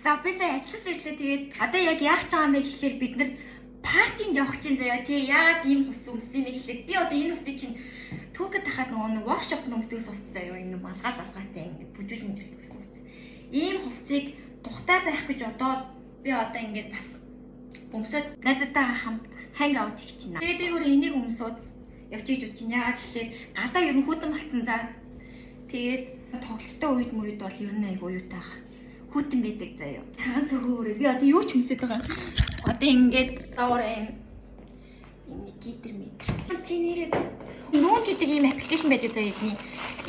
За, би сая ажиллас ирлээ. Тэгээд одоо яг яах гэж байгаа юм бэ гэхлээр бид нар party нд явах чинь заяа. Тэгээ яагаад ийм хувцас өмссөн юм бэ гэхлээр би одоо энэ хувцсыг чинь Туркд тахад нөгөө нэг workshop өмсдөг хувцас заяа. Энэ малгай залгаатай ингэ бүжиж мүжүүлдэг гэсэн хувцас. Ийм хувцсыг тухтай байх гэж одоо би одоо ингээд бас өмсөд найзтайгаа хамт hang out хийх чинь. Тэгээд дээгүүр энийг өмсөд явчих гэж бодчих. Яагаад гэхлээр гадаа ер нь хүтэн болцсон за. Тэгээд тоглолттой үед мүйд бол ер нь айгу уютайх. Хүтэн байдаг заяа. Цагаан цөгөөрөө би одоо юу ч өмсөд байгаа. Одоо ингээд доор юм энэ гитэр метр. Чи нэрээ нүүн гэдэг ийм application байдаг заяа эдний.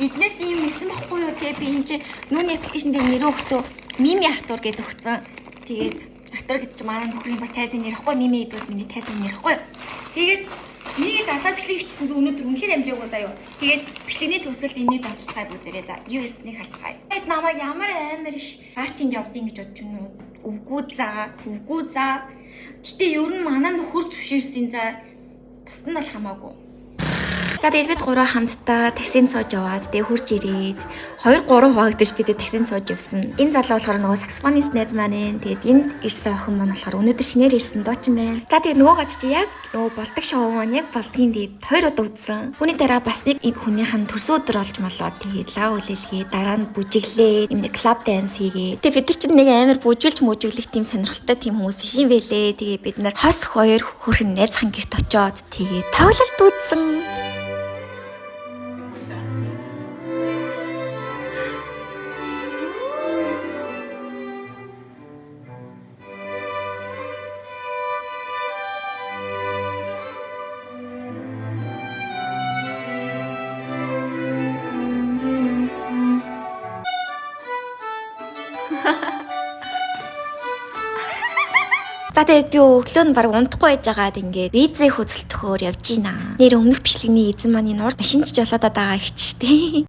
Эднээс ийм ирсэн байхгүй юу? Тэгээ би энэ чи нүүн application дээр нэрээ өгтөө Мими Артур гэдээ өгсөн. Тэгээд Артур гэдэг чинь манай нөхрийн бас тайзан нэр ихгүй, Мими гэдэг бас миний тайзан нэр ихгүй. Тэгээд миний задлаа бичлэг хийчихсэн би өнөөдөр үнэхээр амжаагүй заяа. Тэгээд бичлэгний төгсгөлд энийг задлахай бүгдээрээ за юу ирснийг харцгаая. Тэгээд намайг ямар амар их party нд явдیں гэж бодож байна уу? Үгүй за, үгүй за. Гэтэ ер нь манай нөхөр зөвшөөрсөн за. Бусд нь бол хамаагүй. За, тэгээд бид гурав хамтдаа таксинд сууж яваад тэгээд хурж ирээд 2 3 хуваагдаж бид таксинд сууж явсан. Энэ залуу болохоор нөгөө саксофонист найз маань ээ. Тэгээд энд ирсэн охин маань болохоор өнөөдөр шинээр ирсэн дуучин байна. За, тэгээд нөгөө газар чи яг нөгөө болдог шоу маань яг болдгийн тэгээд хоёр удаа үзсэн. Үүний дараа бас нэг хүнийх нь төрсөн өдөр болж молоо. Тэгээд лав үлээлгээ дараа нь бүжиглээ. Юм нэг club dance хийгээ. Тэгээд бид нар чинь нэг амар бүжиглж мүжиглэх тийм сонирхолтой тийм хүмүүс биш юм бэлээ. Тэгээд бид нар хос хоёр хөрхэн найзхан гэрт очоод тэгээд тоглолт үзсэн. За, тэгээд би өглөө нь баг унтахгүй байж байгаад ингээд визээ хөцөлтөхөөр явж гинэ. Нэр өмнөх бичлэгний эзэн маань энэ урд машин ч жолоодод байгаа ихч штэ.